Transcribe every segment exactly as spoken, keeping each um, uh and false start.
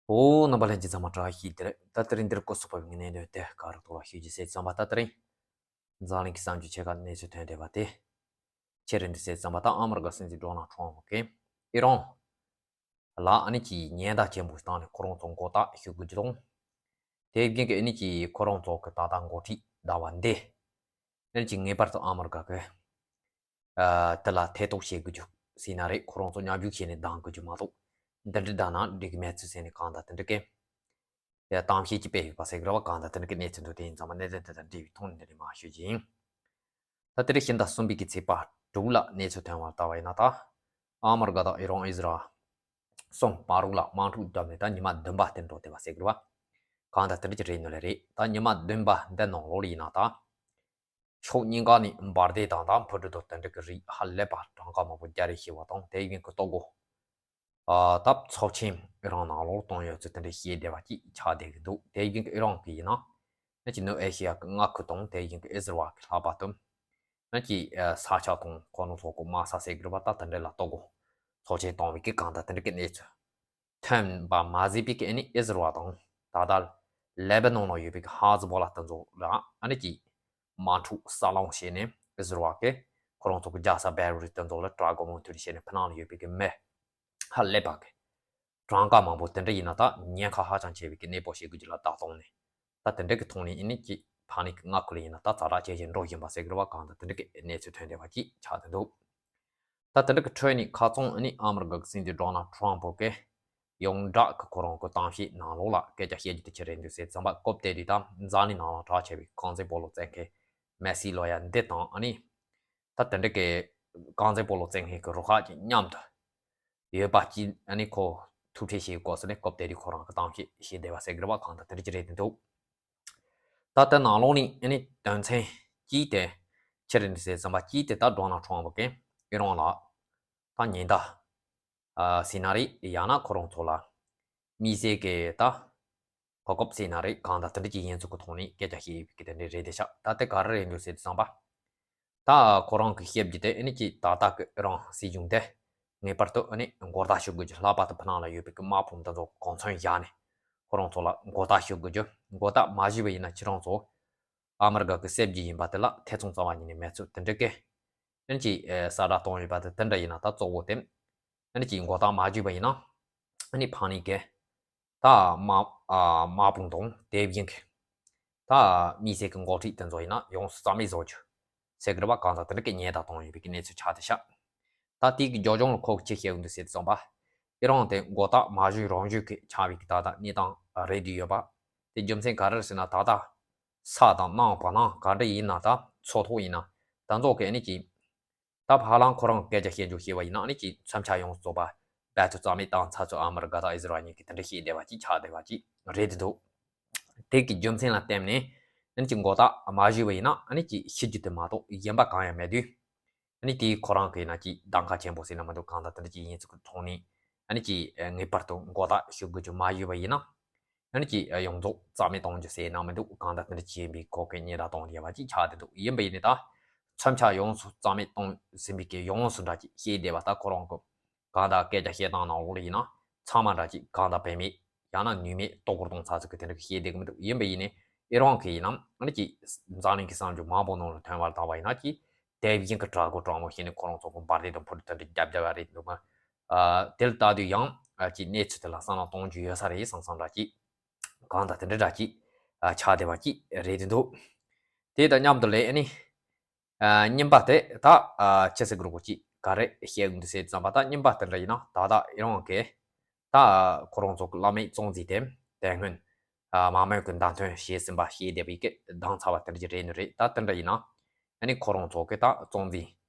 ཨོ། རྣམ་པ་ལྷན་རྒྱས་ཚང་མ་བཀྲ་ཤིས་བདེ་ལེགས། ད་དེ་རིང་འདིར་སྐོར་ཚོགས་པའི་གནད་དོན་དེ་ག་རུ་གཏོགས་ལ་ཞུ་རྒྱུ་ཟེར་ཙམ་པ། ད་དེ་རིང་འཛམ་གླིང་གི་གསར་འགྱུར་ཆེ་ཁག་གནས་ཚུལ་ཐོན་བསྡད་པ་དེ་ཆེ་རིང་དུ་ཟེར་ཙམ་པ། ད་ཨ་མི་རི་ཀ་སྲིད་འཛིན་ཌོ་ནལ་ཊམ་པ་གིས་ཨི་རན་ལ་ཨ་ནི་ཀྱི་ཉེན་བརྡ་ཆེན་པོ་བཏང་ནས་ཁོ་རང་ཚོ་མགོ་བཏགས་ཞུ་དགོས་ཀྱི་རེད། དེ་བཞིན་གྱི་ཨ་ནི་ཀྱི་ཁོ་རང་ཚོ་གི་ད་ལྟ་འགོ་ཁྲིད་ཟླ་བ་འདི་ཨ་ནི་ཀྱི་ངེས་པར་དུ་ཨ་མི་རི་ཀ་གི་ཨ། དེ་ལ་ཐེ་གཏོགས་བྱེད་དགོས་རྒྱུ་ཟེར་ན་རེད། ཁོ་རང་ཚོ་མཉམ་ཞུགས་བྱས་ནས་འདང་དགོས་རྒྱུ་མ་གཏོགས། འདི་འདྲ་བསྡད་ན་འགྲིག་གི་མེད་ཚུལ་ཟེར་ནས་གང་ལྟར་དེ་འདྲ་གི་ཡ་གཏམ་བཤད་ཅིག་སྤེལ་ཡོད་པ་ཟེར་གི་རེད་བ། གང་ལྟར་དེ་འདྲ་གི་གནས་ཚུལ་འདུག་དེ་ཡིན་ཙང་མ་གནད་དོན་དེ་དང་འབྲེལ་བའི་ཐོག་ནས་འདི་ནས་མར་ཞུ་རྒྱུ་ཡིན། ད་དེ་རིང་ཕྱི་ཟླ་གསུམ་པའི་གི་ཚེས་པ་དྲུག་ལ་གནས་ཚུལ་ཐོན་པར་ལྟ་བ་ཡིན་ན། ད་ཨ་མི་རི་ཀ་དང་ཨི་རན་ཨི་ཟི་རལ་གསུམ་བར་ལ་དམག་འཁྲུག་བརྒྱབ་ནས་ད་ཉི་མ་བདུན་པ་དེ་འགྲོ་བསྡད་པ་ཟེར་གི་རེད་བ། གང་ལྟར་དེ་འདྲ་ཅིག་རེད་ནོ་ལེ་རེད། ད་ཉི་མ་བདུན་པ་འདི་ནང་ལོགས་ལ་ཡིན་ན། ད་ཕྱོགས་གཉིས་ཀ་ནས་འབར་མདེལ་དང་ད་འཕུར་གྲུ་དང་དེ་འདྲ་གི་རིགས་ཧ་ལས་པ་གྲངས་ཀ་མང་པོ་རྒྱག་རེས་བྱས་པ་དང་། དེ་བཞིན་གྱི་ལྟོ་གོས། ཨ། ད་ཚབས་ཆེན་རང་ནང་ལོགས་གཏོང་ཡོད་ཚུལ་དེ་འདྲ་བཤད་བསྡད་པ་ཅིག་ཆགས་བསྡད་ཀྱི་འདུག་དེ་བཞིན་གྱི་ཨི་རན་གྱི་ཡིན་ན་ཨ་ནི་ཀྱི་ནུབ་ཨེ་ཤི་ཡ་གི་མངའ་ཁུལ་དང་དེ་བཞིན་གྱི་ཨི་ཟི་རལ་གྱི་ལྷག་པར་དུ་ཨ་ནི་ཀྱི་ས་ཆ་དང་ཁོ་རང་ཚོ་གི་དམག་ས་ཟེར་གི་རེད་བ། ད་དེ་འདྲ་ལ་ལྟོ་གོས་ཚབས་ཆེན་བཏང་བའི་གི་གང་ལྟར་དེ་འདྲ་གི་གནས་ཚུལ་ཐོན་པ་མ་ཟད་པའི་གི་ཨ་ནི་ཨི་ཟི་རལ་དང་ད་ལྟ་ལེ་བྷ་ནོན་ལ་ཡོད་པའི་གི་ཧ་ཟི་བྷོ་ལ་དེ་ཚོ་ལ་ཨ་ནི་ཀྱི་དམག་འཁྲུག་ས་ལོང་བྱས་ནས། ཨི་ཟི་རལ་གྱིས་ཁོ་རང་ཚོ་གི་རྒྱལ་ས་བེ་རུ་ཏི་དེ་ཚོ་ལ་དྲག་རྒོལ་མུ་མཐུད་བྱས་ནས་ཕྱི་ནང་ལ་ཡོད་པའི་གི་མི་ཧ་ལས་པ་གི་གྲངས་ཀ་མང་པོ་དེ་འདྲ་ཡིན་ན་ད་ཉེན་ཁ་ཧ་ཅང་ཆེ་བའི་གི་གནས་སྤོ་བྱེད་དགོས་ཀྱི་ལ་བརྡ་བཏང་ནས། ད་དེ་འདྲ་གི་ཐོག་ནས་ཨ་ནི་ཀྱི་ཕ་ནི་གི་མངའ་ཁུལ་ལ་ཡིན་ན་ད་ཛ་དྲག་ཇེ་ཆེར་འགྲོ་བཞིན་པ་ཟེར་གི་རེད་བ། གང་ལྟར་དེ་འདྲ་གི་གནས་ཚུལ་ཐོན་བསྡད་པ་ཅིག་ཆགས་བསྡད་འདུག་ད་དེ་འདྲ་གི་ཁྲོད་ནས་ཁ་རྩང་ཨ་ནི་ཨ་མི་རི་ཀ་གི་སྲིད་འཛིན་ཌོ་ནལ་ཊམ་པ་གིས་ཡོངས་གྲགས་ཀྱི་ཁོ་རང་གི་གཏམ་བཤད་ནང་ལོགས་ལ་སྐད་ཆ་བཤད་རྒྱུ་དེ་ཆི་རེད་འདུག་ཟེར་ཙམ་པ། སྐབས་དེ་དུས་ད་འཛམ་གླིང་ནང་ལ་གྲགས་ཆེ་བའི་རྐང་རྩེད་སྤོ་ལོ་རྩེད་མཁན་མེ་སི་ལོ་ཡ་འདི་དང་ཨ་ནི་ད་དེ་འདྲ་གི་རྐང་རྩེད་སྤོ་ལོ་རྩེད་མཁན་གྱི་རུ་ཁག་ཅིག་མཉམ་དུ་ཡོད་པ་ཅིག་ཨ་ནི་ཁོ་ཐུག་འཕྲད་བྱེད་སྐབས་སུ་ནི། སྐབས་དེ་དུས་ཁོ་རང་གི་གཏམ་བཤད་བྱས་བསྡད་པ་ཟེར་གི་རེད་བ། གང་ལྟར་དེ་འདྲ་ཅིག་རེད་འདུག་ད་ལྟ་ནང་ལོགས་ནས་ཨ་ནི་དོན་ཚན་གཅིག་དེ་ཆི་རེད་ཟེར་ཙམ་པ། གཅིག་དེ་ད་ཌོ་ནལ་ཊམ་པ་གིས་ཨི་རན་ལ་ད་ཉེན་བརྡ་ཨ་ཟེར་ན་རེད། ཡང་ན་ཁོ་རང་ཚོ་ལ་དམིགས་བསལ་གྱི་ད་གོ་སྐབས་ཟེར་ན་རེད། གང་ལྟར་དེ་འདྲ་ཅིག་ཡིན་ཚུལ་གྱི་ཐོག་ནས་སྐད་ཆ་བཤད་ཡོད་པའི་གི་དེ་འདྲ་རེད་བསྡད་ཤག་ད་དེ་ག་རེ་རེད་འདུག་ཟེར་དུས་ཙམ་པ། ད་ཁོ་རང་གིས་བཤད་རྒྱུ་དེ་ཨ་ནི་ཀྱི་ད་ལྟ་གི་ཨི་རན་སྲིད་གཞུང་དེ་ངེས་པར་དུ་ཨ་ནི་མགོ་བཏགས་ཞུ་དགོས་ཀྱི། ལྷག་པར་དུ་ཕྱི་ནང་ལ་ཡོད་པའི་གི་དམག་དཔུང་དེ་ཚོ་གོ་མཚོན་བཞག་ནས་ཁོ་རང་ཚོ་ལ་མགོ་བཏགས་ཞུ་དགོས་ཀྱི། མགོ་བཏགས་མ་ཞུས་པ་ཡིན་ན་ཁྱེད་རང་ཚོ་ཨ་མི་རི་ཀ་གི་གསར་བརྗེ་ཡིན་པ་དེ་ལ་ཐེ་ཚོམ་རྩ་བ་ཉིད་ནས་མེད་ཚུལ་དེ་འདྲ་གི་ཨ་ནི་ཀྱི་ཨེ་གསལ་བསྒྲགས་བཏང་ཡོད་པ་དེ་དེ་འདྲ་ཡིན་ན། ད་གཙོ་བོ་དེ་ཨ་ནི་ཀྱི་མགོ་བཏགས་མ་ཞུས་པ་ཡིན་ན་ཨ་ནི་ཕ་ནི་གི་ད་དམག་ཨ་དམག་དཔུང་དང་དེ་བཞིན་གྱི་ད་དམིགས་བསལ་གྱི་འགོ་ཁྲིད་དེ་ཚོ་ཡིན་ན་ཡོངས་སུ་རྩ་མེད་བཟོ་རྒྱུ་ཟེར་གི་རེད་བ། གང་ལྟར་དེ་འདྲ་གི་ཉེན་བརྡ་བཏང་ཡོད་པའི་གི་གནས་ཚུལ་ཆགས་བསྡད་ཤག་ད་དེའི་གི་རྒྱབ་ལྗོངས་ལ་ཁོ་གིས་ཅི་བཤད་ཡོད་འདུག་ཟེར་དུས་ཙམ་པ། ཨི་རན་དེ་མགོ་བཏགས་མ་ཞུས་རང་ཞུས་ཀྱི་ཆགས་པའི་གི་ད་ལྟ་གནས་སྟངས་རེད་བསྡད་ཡོད་པ། དེ་རྒྱུ་མཚན་ག་རེ་རེད་ཟེར་ན། ད་ལྟ་ས་དང་གནམ་བར་སྣང་ག་འདྲ་ཡིན་ན། ད་མཚོ་ཐོག་ཡིན་ན་ད་ཚོ་གི་ཨ་ནི་ཀྱི་ད་ཧ་ལམ་ཁོ་རང་སྐད་ཆ་བཤད་རྒྱུ་བཤད་པ་ཡིན་ན་ཨ་ནི་ཀྱི་མཚོན་ཆ་ཡོངས་སུ་རྫོགས་པ་རྦད་དེ་རྩ་མེད་བཏང་ཚར་ཚུལ། ཨ་མི་རི་ཀ་དང་ཨི་ཟི་རལ་གཉིས་ཀྱིས་དེ་འདྲ་བཤད་བསྡད་པ་ཅིག་ཆགས་བསྡད་པ་ཅིག་རེད་བསྡད་འདུག་དེ་གི་རྒྱུ་མཚན་ལ་བརྟེན་ནས་ཨ་ནི་ཀྱི་མགོ་བཏགས་མ་ཞུས་པ་ཡིན་ན་ཨ་ནི་ཀྱི་ཤི་རྒྱུ་དེ་མ་གཏོགས་གཞན་པ་གང་ཡང་མེད་དུས། ཨ་ནི་དེ་ཁོ་རང་གི་ཡིན་ན་ཀྱི་གདམ་ག་ཆེན་པོ་ཟེར་ན་མི་འདུག་གང་ལྟར་དེ་འདྲ་ཅིག་ཡིན་ཚུལ་གྱི་ཐོག་ནས་ཨ་ནི་ཀྱི་ངེས་པར་དུ་མགོ་བཏགས་ཞུ་དགོས་ཀྱི་མ་ཞུས་པ་ཡིན་ན། ཨ་ནི་ཀྱི་ཡོངས་རྫོགས་རྩ་མེད་གཏོང་རྒྱུ་ཟེར་ན་མི་འདུག་གང་ལྟར་དེ་འདྲ་བྱེད་པའི་ཁོ་གི་ཉེན་བརྡ་གཏོང་བསྡད་པ་ཅིག་ཆགས་བསྡད་འདུག་ཡིན་པ་ཡིན་ནའི་ད་མཚོན་ཆ་ཡོངས་སུ་རྩ་མེད་གཏོང་ཟིན་པའི་གི་ཡོངས་སུ་འདྲ་ཅིག་བཤད་བསྡད་པ། ད་ཁོ་རང་གི་གང་ལྟར་སྐད་ཆ་བཤད་སྟངས་ནང་ལོགས་ལ་ཡིན་ན་ཚང་མ་འདྲ་ཅིག་གང་ལྟར་བེད་མེད་ཡང་ན་ནུས་མེད་ལྟོ་སྐོར་གཏོང་ཚར་ཚུལ་གི་དེ་འདྲ་གི་བཤད་བསྡད་གི་མི་འདུག་ཡིན་པ་ཡིན་ནའི་ཨི་རན་གི་ཡིན་ནམ་ཨ་ནི་ཀྱི་འཛམ་གླིང་གི་གསར་འགྱུར་མང་པོ་ནང་ལ་ཐོན་པར་བལྟས་པ་ཡིན་ན་ཀྱི་དེ་བཞིན་གི་དྲག་རྒོལ་དྲག་མོ་བྱས་ནས་ཁོ་རང་ཚོ་གི་འབར་མདེལ་དང་འཕུར་གྲུ་དེ་འདྲ་རྒྱབ་རྒྱབ་པ་རེད་འདུག་མ། ཨ། དེ་ལ་ལྟ་དུས་ཡང་ཨ་ཀྱི་གནས་ཚུལ་དེ་ལ་བསམ་བློ་གཏོང་རྒྱུ་ཡོད་ས་རེད་བསམ་བསམ་འདྲ་ཅིག་གང་ལྟར་དེ་འདྲ་འདྲ་ཅིག་ཨ། ཆགས་བསྡད་པ་ཅིག་རེད་འདུག་དེ་དང་མཉམ་དུ་ལས་ཨ་ནི། ཨ། རྙིང་པ་དེ་ད་ཨ། ཆི་ཟེར་དགོས་རེད། ཅིག་ག་རེ་བཤད་ཡོང་འདུག་ཟེར་ཙམ་པ། ད་རྙིང་པ་དེ་འདྲ་ཡིན་ན་ད་ལྟ་ཨི་རན་གྱི་ད་ཁོ་རང་ཚོ་གི་བླ་མའི་གཙང་རྩོམ་དེ་དེ་སྔོན་ཨ། མང་མོས་ཀྱིས་བདམས་ཐོན་བྱས་ཟིན་པ་ཞིག་བསྡད་པའི་གི་བདམས་ཚར་བ་དེ་འདྲ་ཅིག་རེད་ནི་རེད། ད་དེ་འདྲ་ཡིན་ན་ཨ་ནི་ཁོ་རང་ཚོ་གི་ད་གཙང་རྩོམ་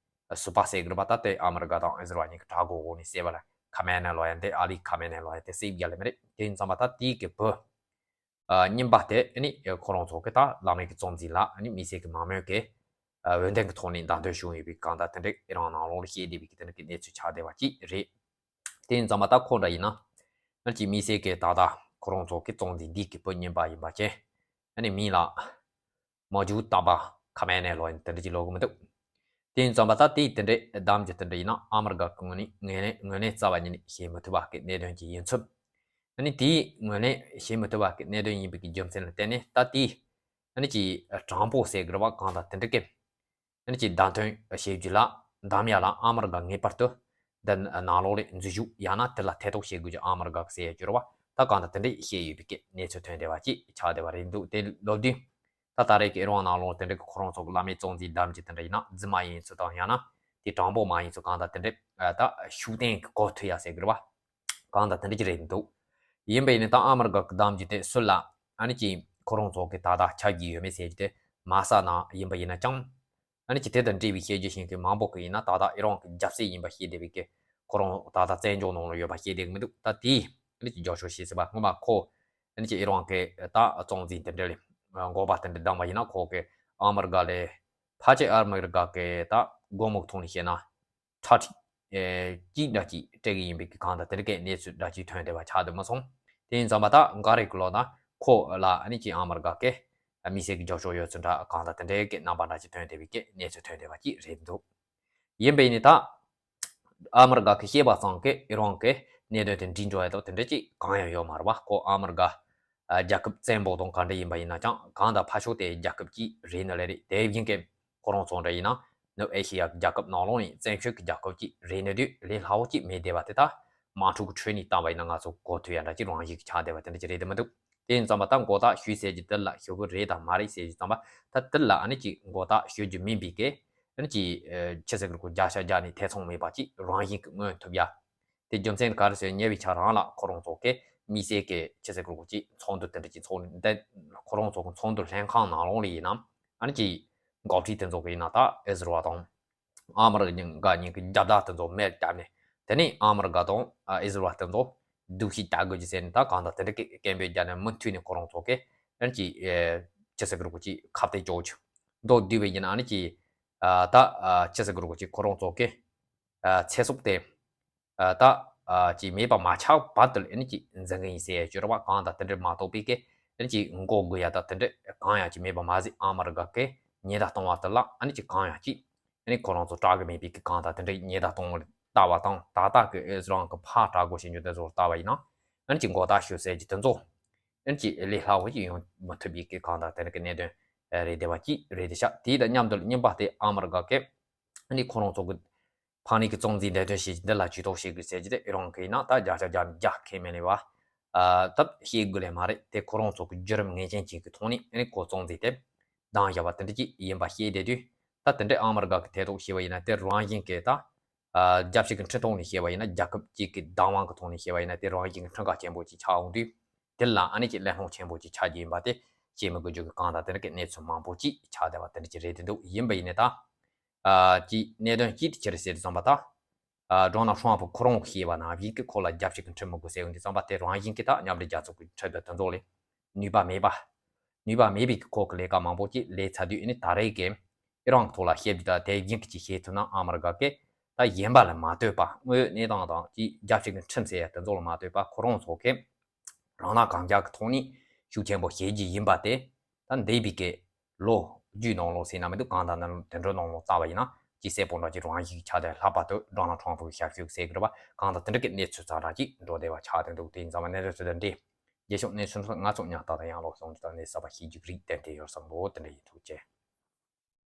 ཟུར་པ་ཟེར་གི་རེད་པ། ད་དེ་ཨ་མི་རི་ཀ་དང་ཨི་ཟི་རལ་གཉིས་ཀྱི་དྲག་རྒོལ་འོག་ནས་བསད་པ་ལ་ཁ་མེ་ནེ་ལོ་ཡ་དེ། ཨ་ལི་ཁ་མེ་ནེ་ལོ་ཡ་དེ་བསད་རྒྱུ་ལས་མི་རེད། དེ་ཡིན་ཙམ་པ་ད་དེའི་གི་བུ། ཨ། རྙིང་པ་དེ་ཨ་ནི་ཁོ་རང་ཚོ་གི་ད་བླ་མའི་གི་གཙང་རྩོམ་ལ་ཨ་ནི་དམིགས་བསལ་གྱི་མང་མོས་ཀྱི་ཨ། འོས་འདེམས་ཀྱི་ཐོག་ནས་བདམས་ཐོན་བྱུང་ཡོད་པའི་གང་ལྟར་དེ་འདྲ་ཨི་རན་ནང་ལོགས་ལ་བཤད་བསྡད་པའི་གི་དེ་འདྲ་གི་གནས་ཚུལ་ཆགས་བསྡད་པ་ཅིག་རེད། དེ་ཡིན་ཙམ་པ་ད་ཁོ་འདྲ་ཡིན་ན་ཨ་ནི་ཅིག་དམིགས་བསལ་གྱི་ད་ལྟ་ཁོ་རང་ཚོ་གི་གཙང་རྩོམ་འདི་གི་བུ་རྙིང་པ་ཡིན་པ་ཅན་ཨ་ནི་མིང་ལ་མོ་ཇུ་ཏ་པ་ཁ་མེ་ནེ་ལོ་ཡ་དེ་འདྲ་ཅིག་ལབ་གི་མི་འདུག་དེ་ཡིན་ཙམ་པ་ད་དེའི་དེ་འདྲའི་བདམས་རྒྱུ་དེ་འདྲ་ཡིན་ན་ཨ་མི་རི་ཀ་གི་ངོས་ནས་ངོས་ནས་ངོས་ནས་རྩ་བ་ཉིད་ནས་བྱེད་མི་ཐུབ་པ་གི་གནད་དོན་ཅིག་ཡིན་ཚུལ། ཨ་ནི་དེའི་ངོས་ནས་བྱེད་མི་ཐུབ་པ་གི་གནད་དོན་ཡིན་པའི་གི་རྒྱུ་མཚན་ལ་བརྟེན་ནས། ད་དེའི་ཨ་ནི་ཅིག་དྲང་པོ་ཟེར་དགོས་རེད་བ། གང་དང་དེ་འདྲ་གི་ཨ་ནི་ཅིག་བརྡ་སྟོན་བྱེད་རྒྱུ་ལ། འདམ་ཡ་ལ་ཨ་མི་རི་ཀ་ངེས་པར་དུ་འདི་ནང་ལོགས་ལ་འཛུལ་ཞུགས་ཡང་ན་དེ་ལ་ཐེ་གཏོགས་བྱེད་དགོས་ཀྱི་ཨ་མི་རི་ཀ་གི་ཟེར་ཡ་རྒྱུ་རེད་བ། ད་གང་དང་དེ་འདྲ་བཤད་ཡོད་པའི་གི་གནས་ཚུལ་ཐོན་བསྡད་པ་ཅིག་ཆགས་བསྡད་པ་རེད་འདུག་དེ་ལབ་དུས། ད་ད་རེས་ཀྱི་ཨི་རན་ནང་ལོགས་དེ་འདྲ་གི་ཁོ་རང་ཚོ་གི་བླ་མའི་གཙོ་འཛིན་བདམས་རྒྱུ་དེ་འདྲ་ཡིན་ན། རྫུན་མ་ཡིན་ཚུལ་དང་། ཡང་ན་དེ་དྲང་པོ་མ་ཡིན་ཚུལ། གང་དང་དེ་འདྲ་ད་ཤུགས་ལྡན་གི་གོ་ཐུབ་ཡ་ཟེར་དགོས་རེད་བ། གང་དང་དེ་འདྲ་ཅིག་རེད་འདུག་ཡིན་པ་ཡིན་ན་ད་ཨ་མི་རི་ཀ་གི་བདམས་རྒྱུ་དེ་སུ་ལ་ཨ་ནི་ཅིག་ཁོ་རང་ཚོ་གི་ད་ལྟ་ཆགས་ཀྱི་ཡོད་མེད་ཟེར་རྒྱུ་དེ་མ་གསལ་ན་ཡིན་པ་ཡིན་ན་ཅང་། ཨ་ནི་ཅིག་དེ་དང་འབྲེལ་བའི་བཤད་རྒྱུ་ཞིག་གི་མང་པོ་གི་ཡིན་ན། ད་ལྟ་ཨི་རན་གི་རྒྱབ་སྲས་ཡིན་པ་བཤད་བསྡད་པའི་གི་ཁོ་རང་ད་ལྟ་བཙན་བྱོལ་ནང་ལ་ཡོད་པ་བཤད་བསྡད་གི་མི་འདུག་ད་དེ་ཨ་ནི་ཅིག་རྒྱབ་སྐྱོར་བྱེད་སྲིད་པ། སྔོན་མ་ཁོ་ཨ་ནི་ཅིག་ཨི་རན་གི་ད་གཙོ་འཛིན་དེ་འདྲ་ལ་འགོ་པ་དེ་འདྲ་བདམས་པ་ཡིན་ན། ཁོ་གི་ཨ་མི་རི་ཀ་ལ་ཕལ་ཆེར་ཨ་མི་རི་ཀ་གི་ད་སྒོ་མོ་ཐོག་ནས་བཤད་ན་ཁྲག་ཁྲིག་ཨེ་གཅིག་འདྲ་གཅིག་སྤྲད་གི་ཡིན་པའི་གི་གང་དང་དེ་འདྲ་གི་གནས་ཚུལ་འདྲ་གཅིག་ཐོན་བསྡད་པ་ཆགས་འདུག་མ་སོང་། དེ་ཡིན་ཙང་མ་ད་འགའ་རེ་གི་ལོག་ན་ཁོ་ལ་ཨ་ནི་ཅིག་ཨ་མི་རི་ཀ་གི་དམིགས་བསལ་གྱི་རྒྱབ་སྐྱོར་ཡོད་ཚུལ་འདྲ། གང་དང་དེ་འདྲའི་གི་རྣམ་པ་འདྲ་ཅིག་ཐོན་བསྡད་པའི་གི་གནས་ཚུལ་ཐོན་བསྡད་པ་ཅིག་རེད་འདུག་ཡིན་པ་ཡིན་ནའི་ད་ཨ་མི་རི་ཀ་གི་བཤད་པ་ཙམ་གྱིས་ཨི་རན་གི་གནད་དོན་དེ་འགྲིག་འགྲོ་ཡ་དང་དེ་འདྲ་ཅིག་གང་ཡང་ཡོད་མ་རེད་བ། ཁོ་ཨ་མི་རི་ཀ་ཨ་རྒྱལ་ཁབ་བཙན་པོ་དང་ག་འདྲ་ཡིན་པ་ཡིན་ན་ཅང་། གང་དང་ཕར་ཕྱོགས་དེ་རྒྱལ་ཁབ་ཅིག་རེད་ནི་ལས་རེད། དེ་བཞིན་གི་ཁོ་རང་ཚོ་འདྲ་ཡིན་ན་ནུབ་ཨེ་ཤེ་ཡ་གི་རྒྱལ་ཁབ་ནང་ལོགས་ནས་བཙན་བྱོལ་གྱི་རྒྱལ་ཁབ་ཅིག་རེད་ནི་དུས། ལས་སླ་བོ་ཅིག་མེད་བསྡད་པ་དེ་ད་དམག་འཁྲུག་གི་ཁྲོད་ནས་བཏང་བ་ཡིན་ན་ང་ཚོ་གོ་ཐོས་ཡ་འདྲ་ཅིག་རང་བཞིན་གྱི་ཆགས་བསྡད་པ་དེ་འདྲ་ཅིག་རེད་དེ་མི་འདུག་དེ་ཡིན་ཙང་མ་ད་མགོ་བཏགས་ཞུས་ཟེར་རྒྱུ་དེ་ལ་ཞུ་གི་རེད་དང་མ་རེད་ཟེར་རྒྱུ་ཙམ་པ། ད་དེ་ལ་ཨ་ནི་ཅིག་མགོ་བཏགས་ཞུ་རྒྱུ་མིན་པའི་གི་ཨ་ནི་ཅིག་ཨ་ཆི་ཟེར་གི་རེད། ཁོ་བརྒྱ་ཆ་བརྒྱ་ནས་ཐེ་ཚོམ་མེད་པ་ཅིག་རང་བཞིན་གྱི་མངོན་ཐུབ་ཡ། དེ་རྒྱུ་མཚན་ག་རེ་ཟེར། ཉེ་བའི་ཆར་རང་ལ་ཁོ་རང་ཚོ་གི་དམིགས་བསལ་གྱི་ཆི་ཟེར་གི་རེད། ཅིག་ཚོགས་འདུ་དེ་འདྲ་ཅིག་ཚོགས་ནས། འདི་ཁོ་རང་ཚོ་གི་ཚོགས་འདུ་ལྷན་ཁང་ནང་ལོགས་ལ་ཡིན་ན་ཨ་ནི་ཅིག་འགོ་ཁྲིད་དེ་ཚོ་གི་ཡིན་ན་ད་ཨི་ཟི་རལ་དང་ཨ་མི་རི་ཀ་གཉིས་ཀ་གཉིས་ཀྱི་རྒྱལ་དར་དེ་ཚོ་མེ་བཏབ་ནས། དེ་ནས་ཨ་མི་རི་ཀ་དང་ཨ་ཨི་ཟི་རལ་དེ་ཚོ་སྡུག་ཤི་བྱ་དགོས་ཀྱི་ཟེར་ནས། ད་གང་དང་དེ་འདྲ་གི་སྐད་འབོད་རྒྱབ་ནས་མུ་མཐུད་ནས་ཁོ་རང་ཚོ་གི་ཨ་ནི་ཅིག་ཨེ་ཆི་ཟེར་གི་རེད། ཅིག་ཁ་གཏད་གཅོག་རྒྱུ་མདོར་བསྡུས་པ་ཡིན་ན་ཨ་ནི་ཅིག་ཨ་ད་ཨ་ཆི་ཟེར་གི་རེད། ཅིག་ཁོ་རང་ཚོ་གི་ཨ་ཚེ་སྲོག་དེ་ཨ་ད་ཨ་ཅིག་མེད་པ་མ་ཆགས་བར་དུ་ཨ་ནི་ཅིག་འཛིན་གི་ཡིན་ཟེར་ཡ་ཅིག་རེད་བ། གང་དང་དེ་འདྲ་མ་གཏོགས་པའི་གི་ཨ་ནི་ཅིག་མགོ་སྒུར་ཡ་ད་དེ་འདྲ་གང་ཡང་ཅིག་མེད་པ་མ་ཟད། ཨ་མི་རི་ཀ་གི་ཉེན་བརྡ་གཏོང་བ་དེ་ལ་ཨ་ནི་ཅིག་གང་ཡང་ཅིག་ཨ་ནི་ཁོ་རང་ཚོ་སྐྲག་གི་མེད་པའི་གི་གང་དང་དེ་འདྲའི་ཉེན་བརྡ་གཏོང་བར་ལྟ་བ་དང་། ད་ལྟ་གི་ཨི་ཟི་རལ་གི་ཕར་དྲག་རྒོལ་བྱེད་རྒྱུ་དེ་ཚོར་ལྟ་བ་ཡིན་ན་ཨ་ནི་ཅིག་མགོ་བཏགས་ཞུ་ཟེར་རྒྱུ་དེ་ཚོ་ཨ་ནི་ཅིག་ལས་སླ་བོ་ཅིག་ཡོང་མི་ཐུབ་པའི་གི་གང་དང་དེ་འདྲ་གི་གནད་དོན་རེད་བསྡད་པ་ཅིག་རེད་བསྡད་ཤག་དེ་དང་མཉམ་དུ་གཉིས་པ་དེ་ཨ་མི་རི་ཀ་གི་ཨ་ནི་ཁོ་རང་ཚོ་གི་ཕ་ནས་ཀྱི་གཙོ་འཛིན་འདེམས་ཐོན་བྱེད་རྒྱུ་འདི་ལ་ཇུས་གཏོགས་བྱེད་དགོས་ཟེར་རྒྱུ་དེ། ཨི་རན་གྱི་ཡིན་ན་ད་བརྒྱ་ཆ་བརྒྱ་ནས་བརྒྱ་ཁས་མི་ལེན་པ། ཨ་ད་བཤད་དགོས་ལེ་མ་རེད། དེ་ཁོ་རང་ཚོ་གི་བརྒྱུད་རིམ་ངེས་ཅན་ཅིག་གི་ཐོག་ནས་ཨ་ནི་ཁོ་གཙོ་འཛིན་དེ་བདམས་བཞག་པ་དེ་འདྲ་ཅིག་ཡིན་པ་བཤད་བསྡད་དུས། ད་དེ་འདྲའི་ཨ་མི་རི་ཀ་གི་ཐད་གཏོགས་བྱས་པ་ཡིན་ན་དེ་རང་བཞིན་གྱི་ད་ཨ་རྒྱལ་སྤྱི་གི་འཕྲིན་ཐོག་ནས་བཤད་པ་ཡིན་ན། རྒྱལ་ཁབ་ཅིག་གི་བདག་དབང་གི་ཐོག་ནས་བཤད་པ་ཡིན་ན་དེ་རང་བཞིན་གྱི་འཕྲིན་ཁ་ཆེན་པོ་ཅིག་ཆགས་འོང་དུས། དེ་ལ་ཨ་ནི་ཅིག་གླེང་སློང་ཆེན་པོ་ཅིག་ཆགས་ཀྱི་ཡིན་པ་དེ་བཤད་མི་དགོས་རྒྱུ་གི་གང་དང་དེ་འདྲ་གི་གནས་ཚུལ་མང་པོ་ཅིག་ཆགས་བསྡད་པ་དེ་འདྲ་ཅིག་རེད་བསྡད་འདུག་ཡིན་པ་ཡིན་ནའི་ད། ཨ་ཅིག་གནད་དོན་གཅིག་དེ་ཅི་རེད་ཟེར་དུས་ཙམ་པ་ད། ཨ་ཌོ་ནལ་ཊམ་ཕུ་ཁོ་རང་བཤད་པ་ནང་བཞིན་གྱི་ཁོ་ལ་རྒྱལ་སྤྱི་གི་འཕྲིན་མི་དགོས་ཟེར་ཡོང་དུས་ཙམ་པ། དེ་རང་བཞིན་གྱི་ད་མཉམ་འབྲེལ་རྒྱལ་ཚོགས་ཀྱི་ཁྲིམས་དང་དེ་ཚོ་ལ་ནུས་པ་མེད་པ། ནུས་པ་མེད་པའི་གི་ཁོ་གི་ལས་ཀ་མང་པོ་ཅིག་ལས་ཚར་དུས། ཨ་ནི་ད་རེས་ཀྱི་ཨི་རན་གྱི་ཐོག་ལ་བཤད་རྒྱུ་ད་དེ་བཞིན་གྱི་ཅིག་བཤད་ཐུབ་ན། ཨ་མི་རི་ཀ་གི་ད་གཞན་པ་ལ་མ་ལྟོས་པ། དངོས་ཡོད་གནས་སྟངས་དང་ཅིག་རྒྱལ་སྤྱི་གི་འཕྲིན་ཟེར་ཡ་དེ་ཚོ་ལ་མ་ལྟོས་པ། ཁོ་རང་ཚོ་གི་རང་སྣང་གང་རྒྱག་གི་ཐོག་ནས་ཤུགས་ཆེན་པོ་བྱེད་རྒྱུ་ཡིན་པ་དེ། ད་འདས་པའི་གི་ལོ་རྒྱུས་ནང་ལོགས་ཟེར་ན་མི་འདུག་གང་ལྟར་ན་དེ་འདྲའི་ནང་ལོགས་ལྟ་བ་ཡིན་ན་ཅིག་གསལ་པོ་འདྲ་ཅིག་རང་བཞིན་ཆགས་ཏེ། ལྷག་པར་དུ་ཌོ་ནལ་ཊམ་ཕུ་གི་ཞབས་ཞུ་ཟེར་གི་རེད་པ། གང་ལྟར་དེ་འདྲ་གི་གནས་ཚུལ་ཙམ་རང་ཅིག་འགྲོ་བསྡད་པ་ཆགས་བསྡད་འདུག་དེ་ཡིན་ཙང་མ་གནས་ཚུལ་དེ་འདྲ་རྗེས་ཕྱོགས་གནས་ཚུལ་ང་ཚོ་ཉག་ཏག་ཏག་ཡང་ལོག་སོང་ཅིག་དང་གནས་ཚུལ་གསར་པ་ཤེས་རྒྱུ་རིགས་ཏན་ཏན་ཡོད་བསམ་གི་འདུག་དེ་འདྲ་ཡིན། ཐུགས་རྗེ་ཆེ།